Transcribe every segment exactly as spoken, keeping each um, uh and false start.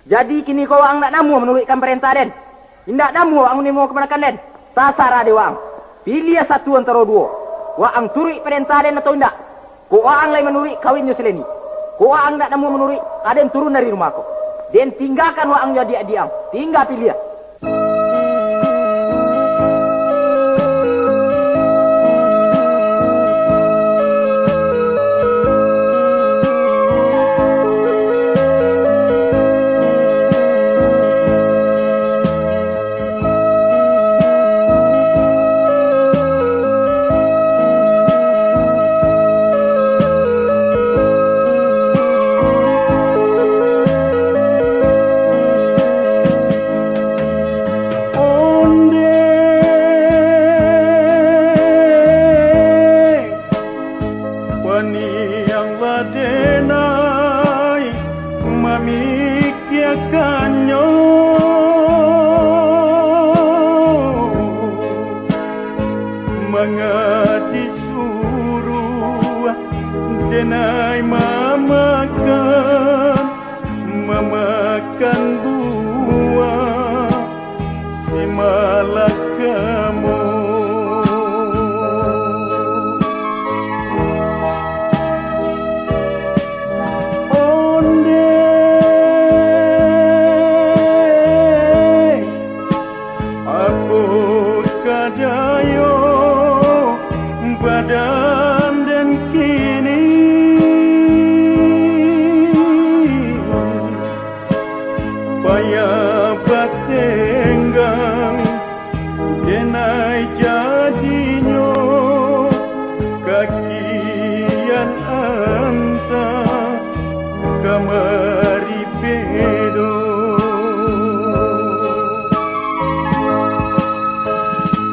Jadi, kini ko waang ndak namuah manuruikkan parentah den? Indak namuah waang manarimo kamanakan den? Tasarah dek waang. Piliah satu antaro duo. Waang turuik parentah den atau indak? Kok waang lai manuruik, kawin jo si Leni. Kok waang ndak namuah manuruik, ka den turun dari rumah ko. Den tinggakan waang jo adiak-adiak ang. Tingga piliah. Ondeh, panianglah denai mamikiakannyo, manga disuruah denai mamakan, mamakan buah si malakamo. Ondeh, apo ka dayo badan den kini? Payah batenggang, denai jadinyo, kakian anta kamari bedo.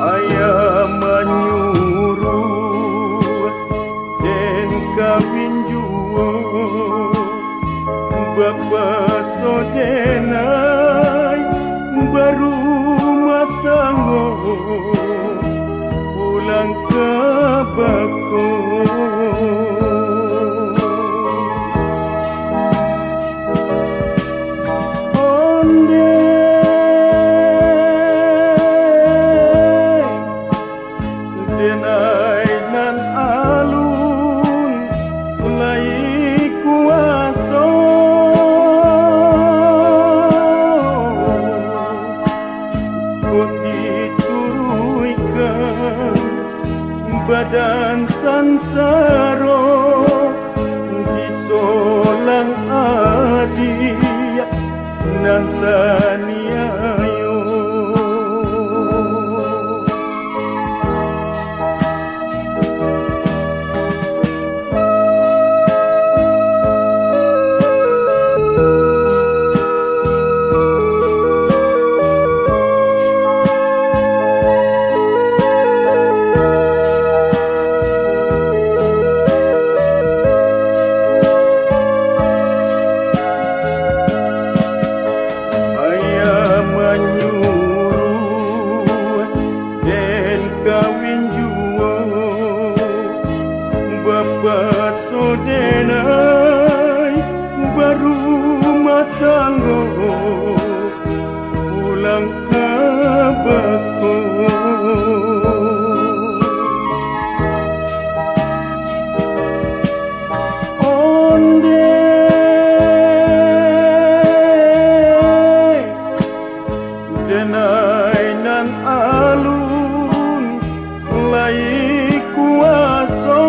Ayah manyuruah den kawin juo, bapaso denai barumah tanggo, pulang ka bako. Ondeh, denai nan alun lai kuaso, kok dituruikkan badan sansaro, disolang adiak nan taniayo. Ayah manyuruah den kawin juo, bapaso denai barumah tanggo, pulang ka bako. Ondeh, denai nan alun lai kuaso,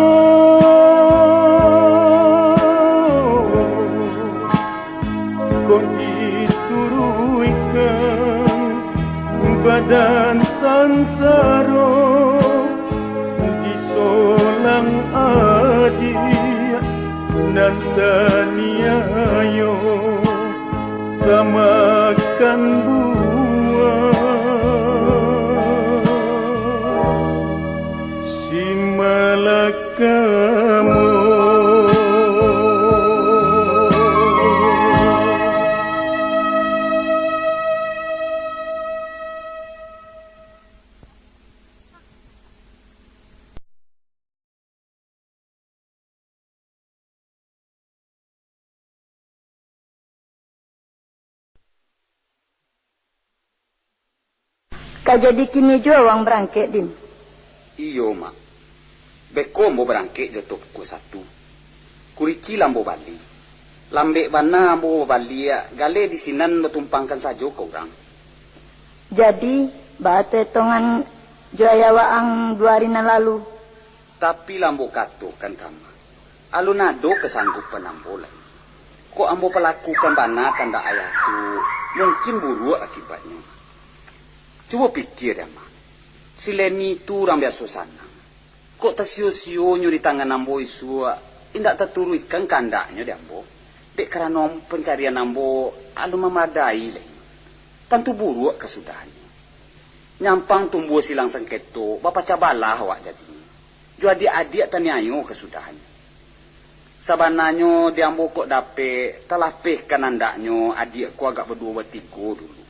kok dituruikkan badan sansaro, disolang adiak nan taniayo, tamakan buah si malakamo. Ka jadi kini juo waang barangkek, Din? Iyo, Mak. Beko ambo barangkek jo oto pukua satu. Kurici lah ambo bali. Lambek bana ambo babaliak, galeh di sinan batumpangkan sajo ka urang. Jadi, baa tu etongan jo ayah waang duo ari nan lalu? Tapi lah ambo katokan ka Mak, alun ado kasanggupan ambo lai. Kok ambo palakukan bana kandak ayah tu, mungkin buruak akibatnyo. Cubo pikia dek Mak. Si Leni tu urang biaso sanang. Kok tasio-sionyo di tangan ambo isuak, indak taturuikkan kandaknyo dek ambo, dek karano pancarian ambo alun mamadai lai. Tantu buruak kasudahannyo. Nyampang tumbuah silang sangketo, bapacah balah awak jadinyo. Jo adiak-adiak taniayo kasudahannyo. Sabananyo di ambo kok dapek, talapehkan andaknyo adiak ko agak baduo batigo dulu.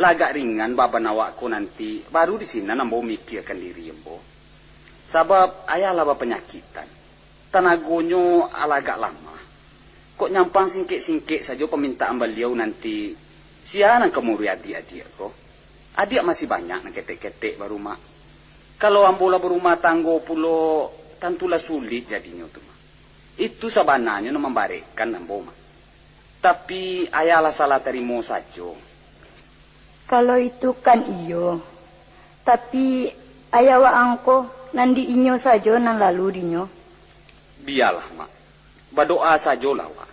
Lah agak ringan baban awak ko nanti, baru di sinan ambo mikiakan diri ambo. Sabab ayah lah bapanyakitan, tanagonyo alah agak lamah. Kok nyampang singkek-singkek sajo pamintaan baliau nanti, sia nan ka mauruih adiak-adiak ko? Adiak masih banyak nan ketek-ketek baru, Mak. Kalau ambo lah barumah tanggo pulo, tantulah sulik jadinyo tu, Mak. Itu sabananyo nan mambarekkan ambo, Mak. Tapi, ayah lah salah tarimo sajo. Kalau itu kan iyo, tapi, ayah waang ko nan di inyo sajo nan lalu dinyo. Bialah, Mak. Badoa sajolah awak.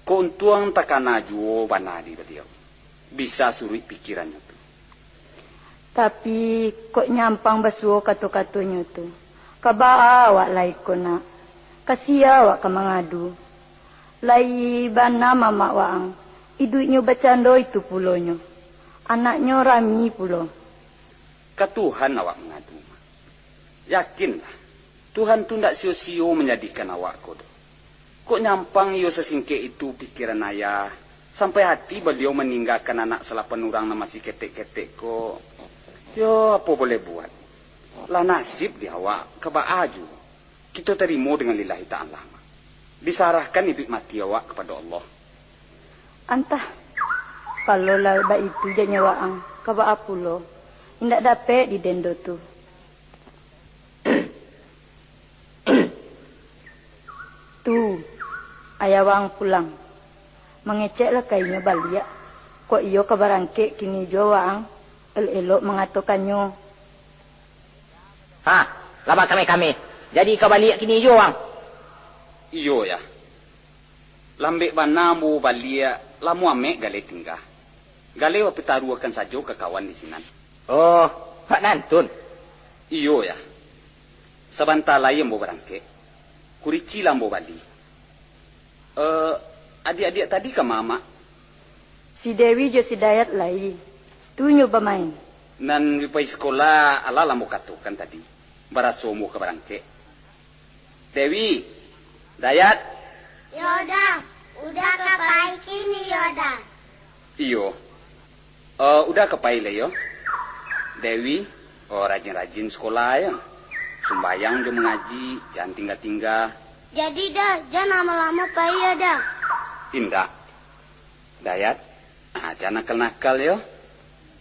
Kok untuang takana juo bana di baliau. Bisa suruik pikirannyo tu. Tapi, kok nyampang basuo kato-katonyo tu, ka baa awak lai ko, Nak? Ka sia awak ka mangadu? Lai bana mamak waang, iduiknyo bacando itu pulonyo. Anaknyo rami pulo. Ka Tuhan awak mangadu, Mak. Yakinlah, Tuhan tu ndak sio-sio manjadikan awak ko doh. Kok nyampang iyo sasingkek itu pikiran ayah, sampai ati baliau maninggakan anak salapan urang nan masih ketek-ketek ko. Yo, apo boleh buat? Lah nasib di awak, ka baa juo. Kito tarimo dengan lillahi ta'ala, Mak. Disarahkan iduik mati awak kapado Allah. Antah, kalau lah baitu jadinyo waang, ka baa pulo? Indak dapek didendo tu. Tu, ayah waang pulang. Mangeceklah ka inyo baliak. Kok iyo ka barangkek kini juo waang, elok-elok mangatokannyo. Ha, lah bakameh-kameh. Jadi ka baliak kini juo waang? Iyo, Yah. Lambek bana ambo baliak, lah Muamek galeh tingga. Galeh bapitaruahkan sajo ka kawan di sinan. Oh, bak nantun? Iyo, Yah. Sabanta lai ambo barangkek. Kurici lah ambo bali. Eh, adiak-adiak tadi ka ma, Mak? Si Dewi jo si Dayat lai. Tu nyo bamain. Nan bi pai sikola, alah lah ambo katokan tadi. Baraso ambo ka barangkek. Dewi, Dayat. Yo, Da. Uda ka pai kini, yo, Da. Iyo. Eh, Uda ka pai lai, yo. Dewi, oh, rajin-rajin sikola, yo. Sumbayang jo mangaji, jan tingga-tingga. Jadi, Da, jan lamo-lamo pai, yo, Da. Indak. Dayat, ah, jan nakal-nakal, yo.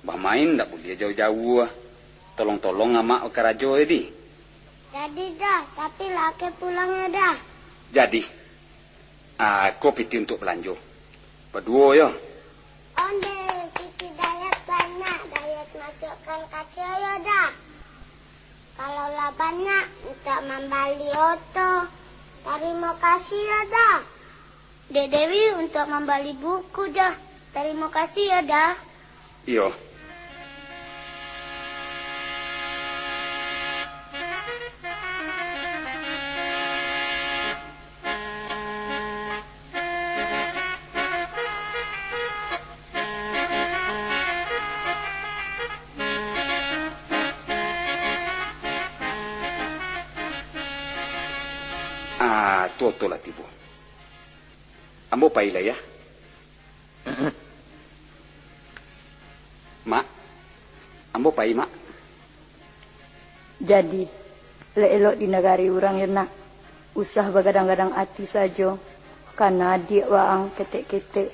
Bamain ndak buliah jauah-jauah. Tolong-tolong amak bakarajo, yo, di. Jadi, Da, tapi lah akeh pulang, yo, Da. Jadi. Ah, ko pitih untuak balanjo. Baduo, yo. Onde, pitih Dayat banyak, Dayat masuakkan kaco, yo, Da. Kalau lah banyak, untuak mambali oto. Tarimo kasih, yo, Da. Dek Dewi untuak mambali buku, Da. Tarimo kasih, yo, Da. Iyo. Ah, tu oto lah tibo. Ambo pai lah, Yah. Mak, ambo pai, Mak. Jadi, elok-elok di nagari urang, yo, Nak. Usah bagadang-gadang ati sajo, kana adiak waang ketek-ketek.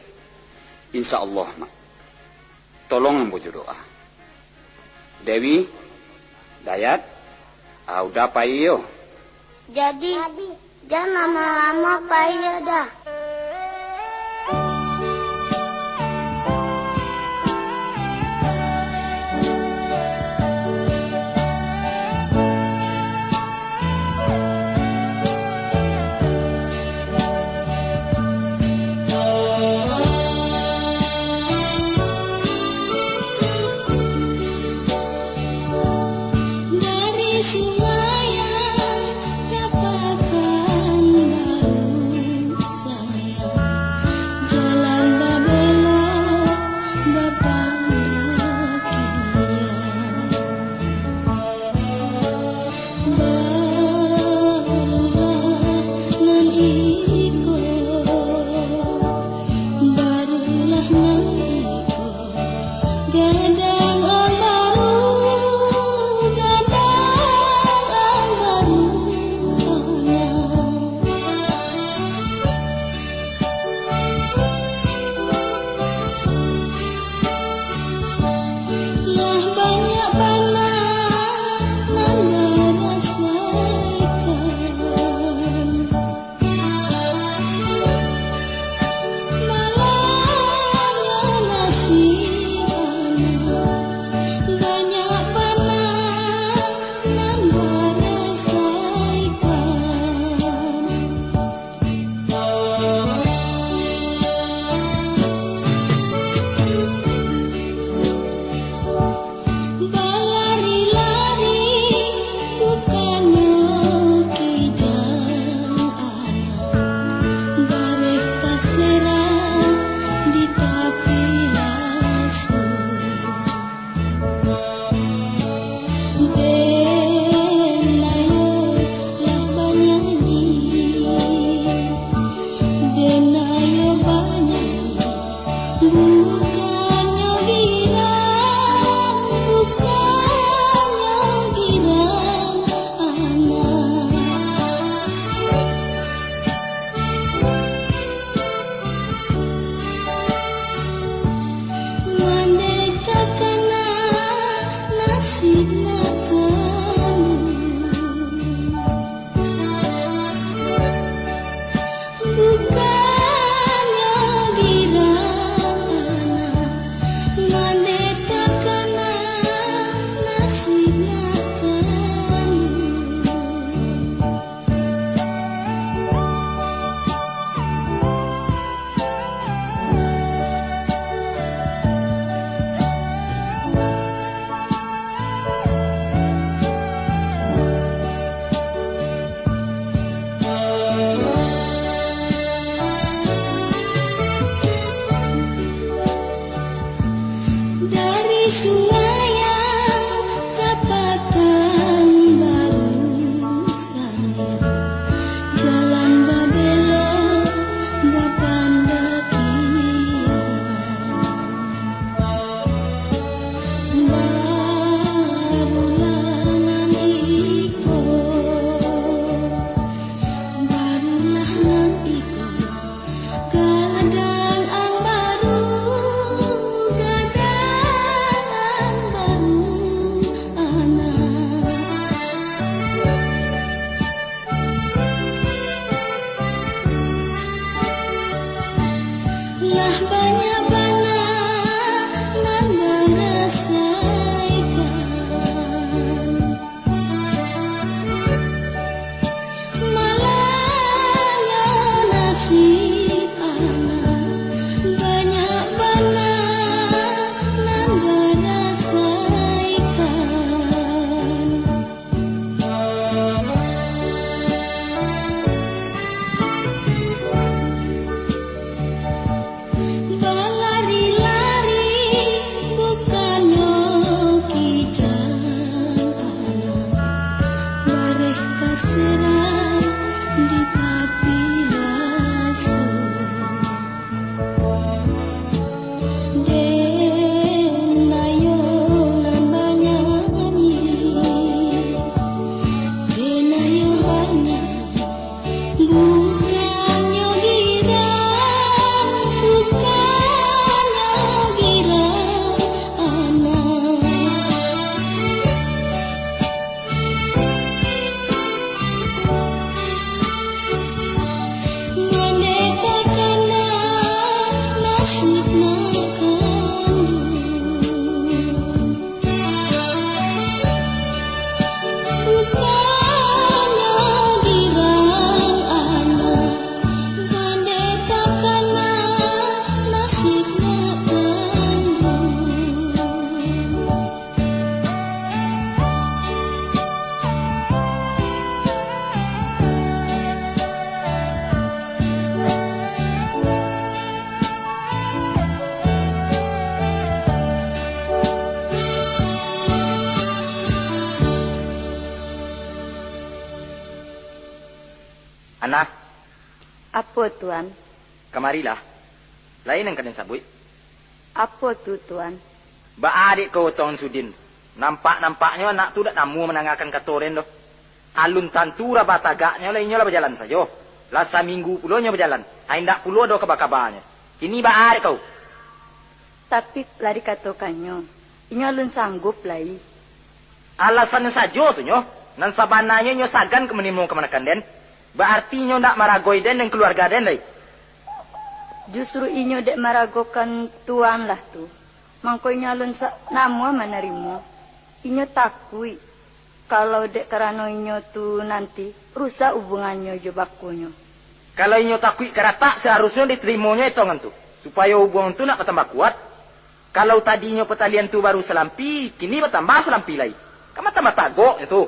Insya Allah, Mak. Tolong ambo jo doa. Dewi, Dayat, ah, Uda pai yo. Jadi, jan lamo-lamo pai yo, Da. Dari Sumayang ka Pakanbaru sayang, jalan babelok bapandakian. Barulah nan iko, barulah nan iko, gadang ang baru, gadang ang baru, anak. Lah banyak bana nan barasaikan. Malanyo nasib anak, banyak bana nan barasaikan. Balari-lari bukannyo kijang anak, bareh tasarah di tapi lasuang. Den ayo lah banyanyi, den ayo banyanyi, bukannyo girang, bukannyo girang anak. Mandeh takana nasib nak kamu. Bukannyo girang anak, Ana. Apo, Tuan? Kamarilah. Lai nan ka den sabuik. Apo tu, Tuan? Baa dek kau, Tuan Sudin? Nampak-nampaknyo anak tu dak namuah mandangakan kato den doh. Alun tantu urang batagaknyo lah inyo lah bajalan sajo. Lah saminggu pulo inyo bajalan, ha, indak pulo ado kaba-kabanyo. Kini baa dek kau? Tapi lah dikatokannyo, inyo alun sanggup lai. Alasannyo sajo tu nyo, nan sabananyo inyo sagan ka manimo kamanakan den. Baarti inyo ndak maragoi den dan kaluarga den lai. Justru inyo dek maragokan Tuan lah tu, mangko inyo alun sa-, namuah manarimo. Inyo takuik, kalau dek karano inyo tu nanti rusak ubungannyo jo bakonyo. Kalau inyo takuik ka ratak, saharusnyo ditarimonyo etongan tu, supayo ubungan tu nak batambah kuat. Kalau tadinyo patalian tu baru salampi, kini batambah salampi lai. Kan batambah tagoknyo tu.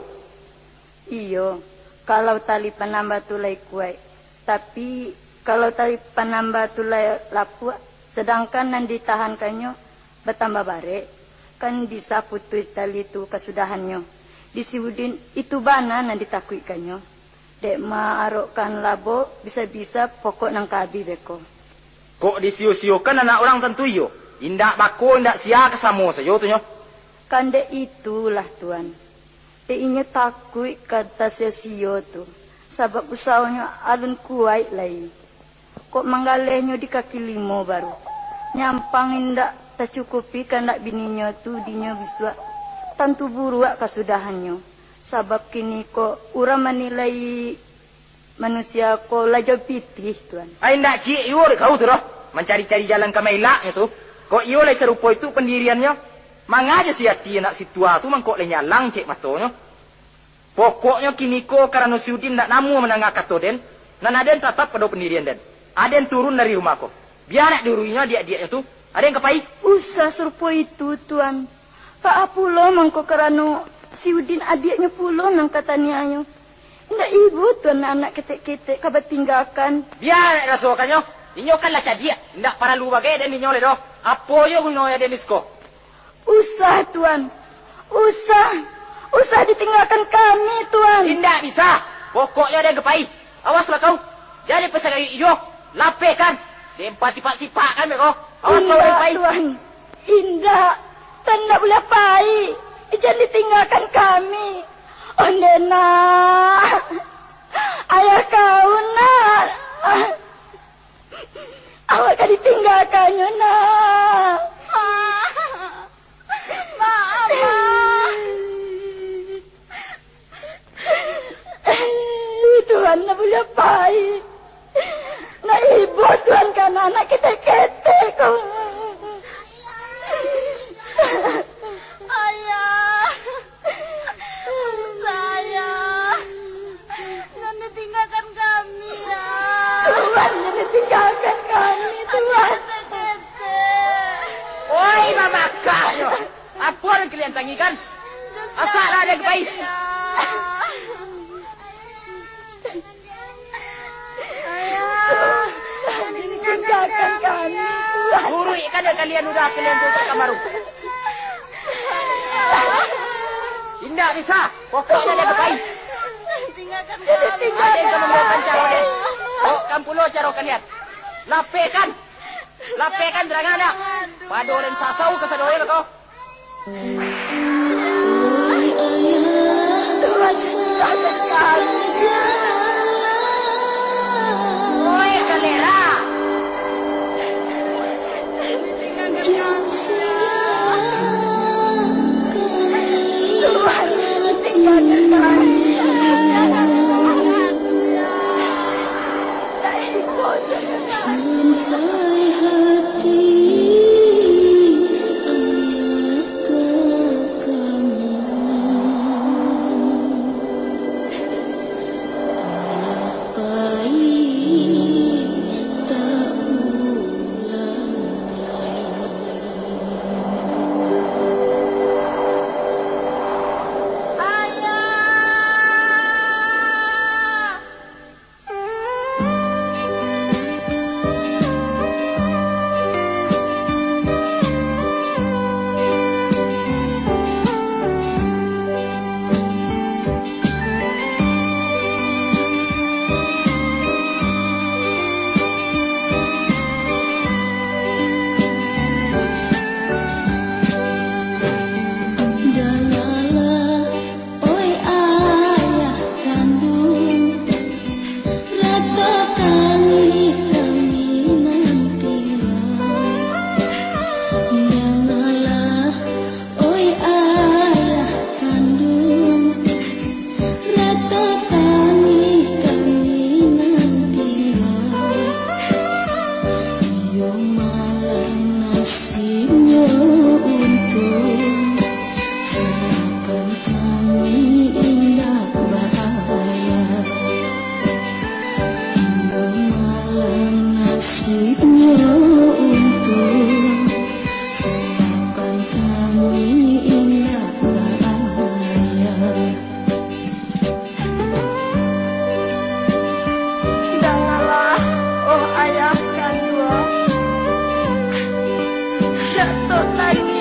Iyo, kalau tali panambah tu lai kuaik. Tapi, kalau tali panambah tu lai lapuak, sadangkan nan ditahankannyo batambah barek, kan bisa putuih tali tu kasudahannyo. Di si Udin, itu bana nan ditakuikkannyo. Dek maarokkan labo, bisa-bisa pokok nan ka abih beko. Kok disio-siokan anak urang tantu iyo? Indak bako, indak sia, ka samo sajo tu nyo. Kan dek itulah, Tuan. Dek inyo takuik ka tasio-sio tu, sabab usahonyo alun kuaik lai. Kok manggalehnyo di kaki limo baru, nyampang indak tacukupi kandak bininyo tu dinyo bisuak, tantu buruak kasudahannyo. Sabab kiniko urang manilai manusia ko lah jo pitih, Tuan. Ai, indak ciek iyo dek kau tu doh, mancari-cari jalan ka maelaknyo tu. Kok iyo lai sarupo itu pandiriannyo, mangaja si ati anak situa tu mangko lai nyalang cek matonyo. Pokoknyo kiniko karano si Udin ndak namuah mandanga kato den, nan aden tatap pado pandirian den. Aden turun dari rumah ko. Bia nak diuruinyo adiak-adiaknyo tu, aden ka pai. Usah sarupo itu, Tuan. Baa pulo mangko karano si Udin adiaknyo pulo nan ka taniayo. Indak ibo Tuan anak ketek-ketek ka batinggakan. Bia nak dirasokannyo, inyo kan lah cadiak, indak paralu bagai den dinyo lai doh. Apo jo guno aden di siko? Usah, Tuan. Usah. Usah ditinggakan kami, Tuan. Indak bisa. Pokoknyo den ka pai. Awaslah kau. Jan dipasagayuik ijo. Lapehkan. Den pasipak-sipakkan beko. Awas kau, den pai. Indak, Tuan. Indak. Tuan indak buliah pai. Jan ditinggakan kami. Onde, Nak. Ayah kau, Nak. Awak ka ditinggakannyo, Nak. Ma, Ma, Ma. Tuan ndak buliah pai. Ndak ibo Tuan ka anak-anak ketek-ketek ko. Ayah. Usah, Ayah. Jan ditinggakan kami, Yah. Tuan, jan ditinggakan kami, Tuan. Ketek-ketek. Oi, mamakaknyo. Apo nan kalian tangikan? Asak lah den ka pai. Ayah, tinggakan kami, Tuan. Buruik kan dek kalian udah kalian tu tak kamaru. Indak bisa. Pokoknyo den ka pai. Tinggakan kami. Aden ka mambaokan caro den. Baokan pulo caro kalian. Lapehkan. Lapehkan, tarang ndak? Pado den sasau kasadonyo ko. Oi, galera! Sampai hati ayah ka kamu. Tok Tari